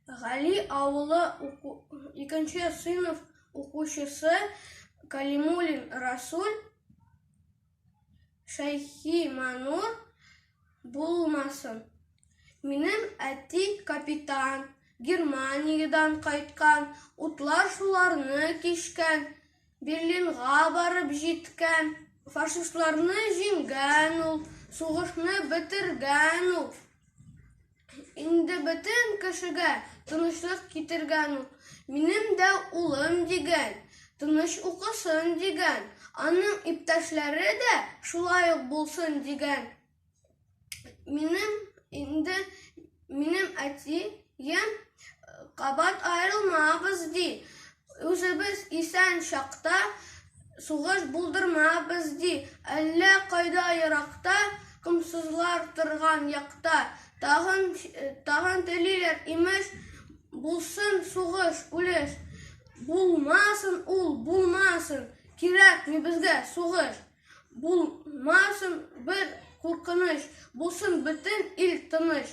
Гали авылы икенче сыйныф укучысы Калимуллин Расул Шәйхиманур булмасын. Минем әти капитан, Германиядән кайткан, утлар шуларны кичкән, Берлинга барып җиткән, фашистларны җиңгән ул, сугышны бетергән ул. Инде бөтен кешегә тынычлык китергән ул. Минем дә улым дигән, тыныч укысын дигән, аның иптәшләре дә шулай ук булсын дигән. Минем инде минем әтием кабат аерылмабыз ди. Үзебез исән чакта сугыш булдырмабыз ди. Әллә кайда еракта, комсызлар торган якта тагын тагын телиләр, имеш, булсын сугыш, үлеш. Булмасын ул, булмасын, кирәкми безгә сугыш. Булмасын бер куркыныч, булсын бөтен ил тыныч.